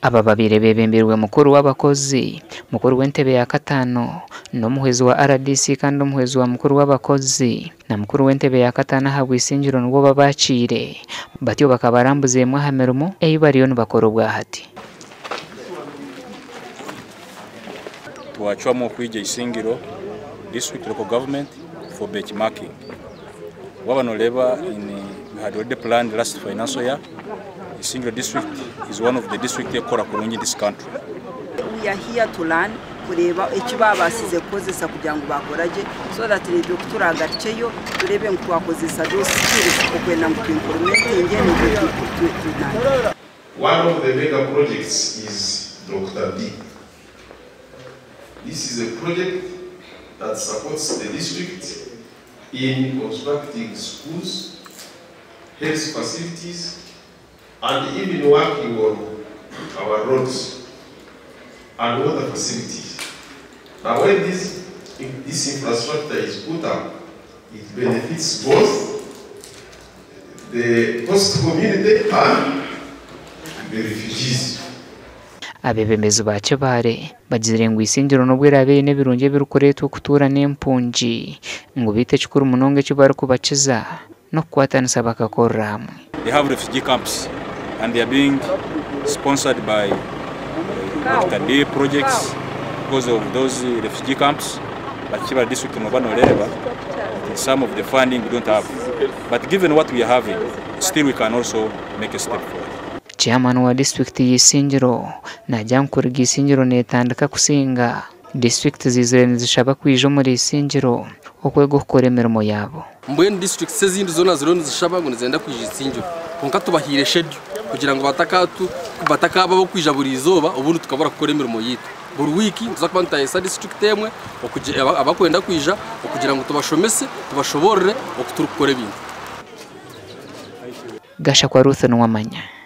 Aba babaire beebembirwe mukuru w'abakozi, mukuru w'entebe ya kataano n'omuhwezi wa RDC kandi omuhwezi wa mukuru w'abakozi na mukuru w'entebe ya kataano ahabwa Isingiro nibo babakiire batyo bakabarambuza emwe aha mirimo ei bariyo nibakora obwahati. Twacwamu okwija Isingiro district local government for benchmarking. Waaba noreeba in we had already planned last financial year, Isingiro district is one of the district ekukora kurungi in this country. We are here to learn kureeba eki baabaasize kukozesa kugira ngu baakora gye so that naitwe ku turaagarukyeyo tureebe ngu twakozesa those skills okwenda ngu tu implementinge naitwe tu One of the mega projects is Doctor B. This is a project that supports the district in constructing schools, health facilities, and even working on our roads and water facilities. Now when this infrastructure is put up, it benefits both the host community and the refugees. Abeebembezi ba Kibaale bagizire ngu Isingiro n'obu eraabe eine ebirungi ebirikureetwa okutuura n'empungi ngu beitu ekikuru munonga eki barikubakiza n'okukwatanisa bakakorera hamwe. They have refugee camps and they are being sponsored by Doctor D projects because of those refugee camps. But Kibaale district noba noreeba some of the funding we don't have. But given what we are having, still we can also make a step forward. Chairman wa district y'Isingiro naagira ngu kuruga Isingiro neetandika kusinga district ziizire nizishaba kwija omuri Isingiro okwega okukora emirimo yaabo. Mbwenu districts ezindi zoona ziriyo nizishaba ngu nizenda kwija Isingiro, kwonka tubahaire schedule kugira ngu batakaba ab'okwija buri izooba, obundi tukabura kukora emirimo yaitu. Buri wiiki nituza kuba nitutahisa district emwe abakwenda kwija okugira ngu tubashomese, tubashoborere oku turikukora ebintu. Gashakwa Ruth Nuwamanya.